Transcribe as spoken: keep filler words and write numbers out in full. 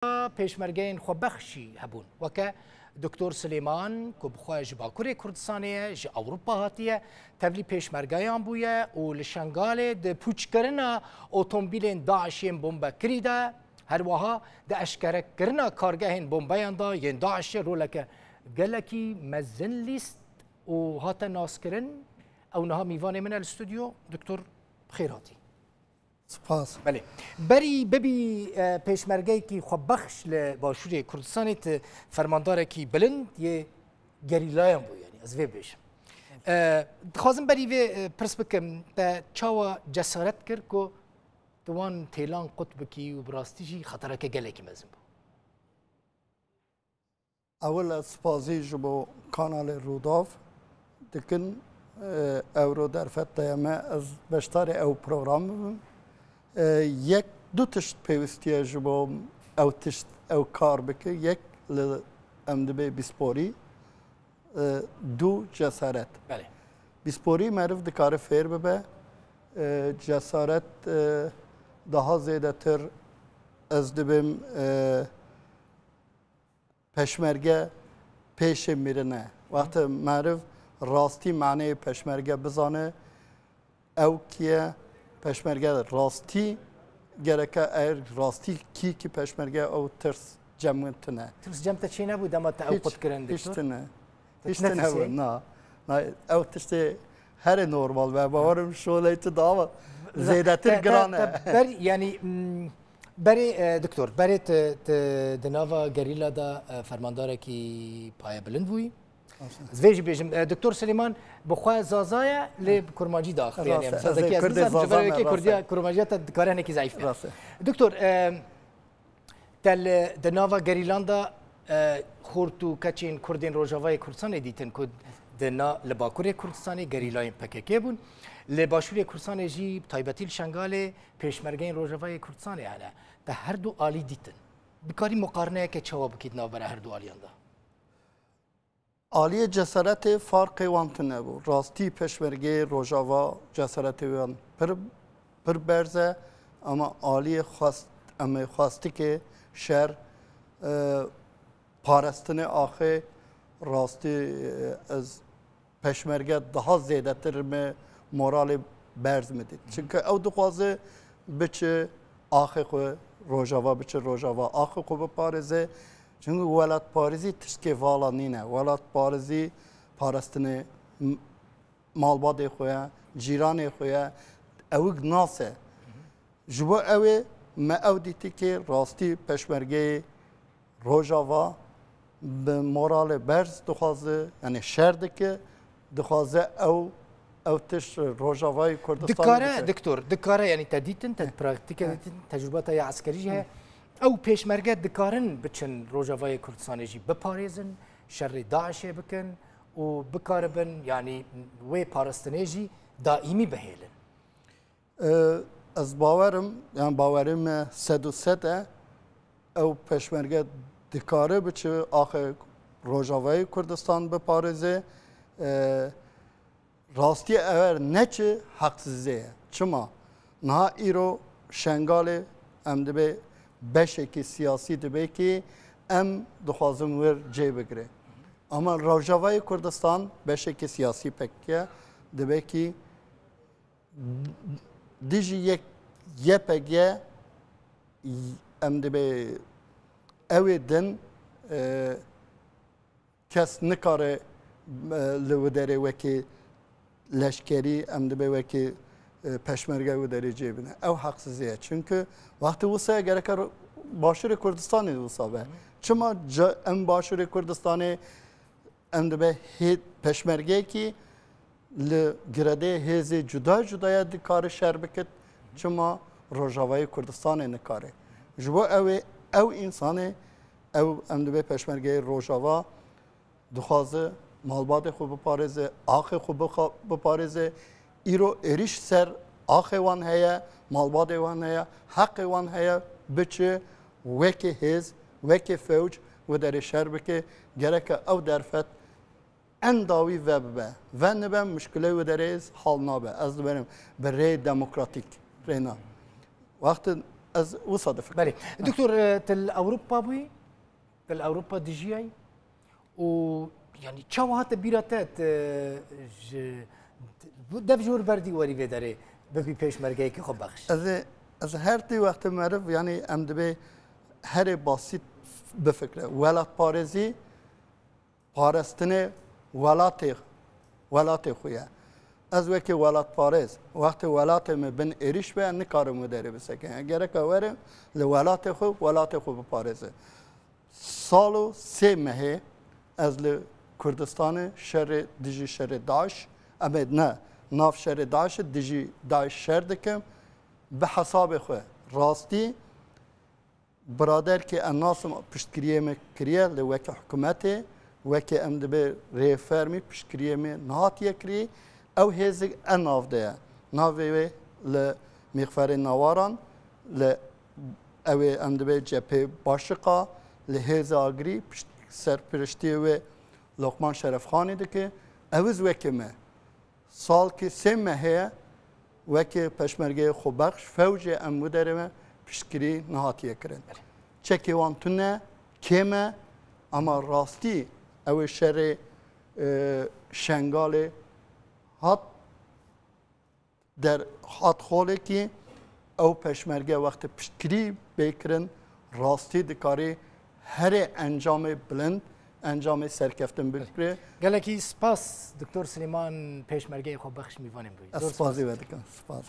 pêşmergeyên xwebexş jî hebûn. Weke Doktor Silêman ku bi xwe ji Bakurê Kurdistanê ye, ji Ewropa hatiye, tevlî pêşmergeyan bûye û li Şengalê di pûçkirina otomobîlên DAIŞ'ên bombekirî de, her wiha di eşkerekirina kargehên bombeyan de yên DAIŞ'ê roleke gelekî mezin lîst û hate naskirin. Ew niha mîvanê min e li stûdyo, Doktor, bi xêr hatî. Spas. Belê. Berî bibî, e, pêşmergeyekî xwebexş li Başûrê Kurdistanê, tu fermandarekî bilind yê gerîlayan bû, yanî ez vê bêjim. E, dixwazim berî vê, e, pirs bikim, te çawa cesaret kir ku tu wan têlan qut bikî û bi rastî jî xetereke gelekî mezin bû? Ewil ez spazî ji bo kanalê Rûdaw dikin. E, ewro derfet daye me ez beşdarê ew program bibim. E, yek du tişt pêwîstî ye ji bo ew tişt, ew kar bike. Yek li em dibê bîsporî, e, du cesaret. Belê. Bîsporî meriv dikare fêr bibe. E, cesaret, e, daha zêdetir ez dibêm, e, peşmerge pêşê mirin e. Wextê meriv rastî maneyê peşmerge bizane, ew kî ye, peşmerge rastî gereke, eger rastî kî kî peşmerge, ew tirs cem min tune. Tirs cem te çê nebû dema te ew Hiç, qut kirin, hiç doktor? Tune. Te Hiç tune tune tiştê? Ew, na. Na, ew tiştê herê normal be. Bawerim şoley tu daha Te, zêdetir te, giran e. Te ber, yanî, mm, berê, e, doktor, berê tu, tu di nava gerîla de, e, fermandarekî payebilind bûyî. Rast e. Ez vê jî bêjim, e, Doktor Silêman bi xwe Zaza ye, lê bi kurmancî diaxivê, yanî Rast e. Ez zazakî ez kurdê nizam, ji Zaza ber wê me, kê rast e. Kurdiya, kurmanciya te dikare hinekî zayîf be. Rast e. Doktor, e, te li, di nava gerîlan de, e, xort û keçên Kurdên Rojavayê Kurdistanê dîtin ku di na, li Bakurê Kurdistanê gerîlayên P K K bûn. Li Başûrê Kurdistanê jî, bi taybetî li Şengalê, pêşmergeyên Rojavayê Kurdistanê hene. Te her du alî dîtin. Dikarî muqarineyeke çawa bikî di navbera her du aliyan de? Aliyê cesaretê farqê wan tune bû. Rastî peşmergeyê Rojava cesaretê wan pir, pir berz e, ama aliyê xwest, em ê xwestikê şer, e, parastinê axê rastî, e, ez peşmerge daha zêdetir me moralê berz me dît. Çunke ew dixwaze biçe axê xwe Rojava, biçe Rojava axê xwe biparêze. Çunke welatparêzî tiştkê vala nîne. Welatparêzî parastinê m-, malbatê xwe ye, cîranê xwe ye, ewik nas e. Ji bo ew ê me ew dîtî ki rastî peşmergeyê Rojava bi moralê berz dixwaze, yanî şer dike, dixwaze ew, ew tişt Rojavayê Kurdistanê Dikare, bike. Doktor, dikare, yanî te dîtin, te Heh. Praktîke Heh. Dîtin, tecrûba te ya eskerî jî heye. Heh. Ew pêşmerge dikarin biçin Rojavayê Kurdistanê jî biparêzin, şerê DAIŞ'ê bikin û bikaribin, yanî wê parastinê jî daîmî bihêlin. Ee, ez bawerim, yani bawerê me sed û sed e, ew peşmerge dikare biçe axê Rojavayê Kurdistan biparêze. Ee, rastiyê ewer neçe heqsizê ye. Çima? Niha îro Şengalê em dibê beşekî siyasî dibê ki em dixwazin wir cê bigire. Ama Rojavayê Kurdistan beşekî siyasî pek ye, dibê ki dijî yek Y P G, em dibê ew ê din, e, kes nikare, e, li wê derê wekî leşkerî, em dibê wekî, e, peşmerge wê derê cê bine. Ew heqsizî ye. Çunku wextê wisa ye gereke ro-, Başûrê Kurdistanê wisa be. Çima ca-, em Başûrê Kurdistanê em dibe hê-, peşmergeyekî li giredeyê hêzê cuda cuda ye dikare şer bikit, çima Rojavayê Kurdistanê nikare? Ji bo ew ê, ew însanê, ew em dibe peşmergeyê Rojava dixwaze malbatê xwe biparêze, axê xwe bixa-, biparêze, îro êrîş ser axê wan heye, malbatê wan heye, heqê wan heye, biçe wekî hêz, wekî fewc wê derê şer bike, gereke ew derfet en dawî vebibe. Venibe, muşkilê wê derê hal nabe. Ez diberim bi rê demokratîk rêna. Wextê Ez wisa difikirim. Belê. Doktor, e, tu li Ewropa bûyî? Tu li Ewropa dijiyayî? Û, yanî, çawa hate bîra te, tu ji, dev ji wir berdî werî vê derê, bibî pêşmergeyekî xwebexş? Ez ê, ez her tî wextê meriv, yanî, em dibê herê basît bifikre. Welatparêzî, parastinê welatê, welatê xwe ye. Ez wekî welatparêz, wextê welatê min bin êrîş be, nikarim wê derê bisekin. Gereka werim li welatê xwe, welatê xwe biparêzim. Sal û sê mehê ez li Kurdistanê şerê, dijî şerê DAIŞ, em ê ne, nav şerê DAIŞ, dijî DAIŞ şer dikim. Bi hesabê xwe, rastî, biraderkê ez nasim, piştgiriyê me kiriye, lê weke hikûmetê, weke em dibê rêfermî, piştgiriyê me nehatiye kirî. Ew hêzik e nav de ye. Navê wê li Mîxferê Nawaran, li, ew ê em dibê cephê Başiqa, li hêza agirî, pişt-, serpiriştiyê wê Lokman Şerefxanî dike. Ew iz weke me. Salkî sê meh heye weke peşmergeyê xwebexş, fewcê em wî derê me piştgirî nehatiye kirin. Çekê wan tune, kêm e, ama rastî ew ê şerê, e, Şengalê hat der, hat xolekî, ew peşmerge wextê piştgirî bê kirin, rastî dikarî herê encamê bilind, encamê serkeftin bigire. Gelekî spas, Doktor Silêman, pêşmergeyê xwebexş, mîvanê min bûyî. Ez spasî we dikim. Spas.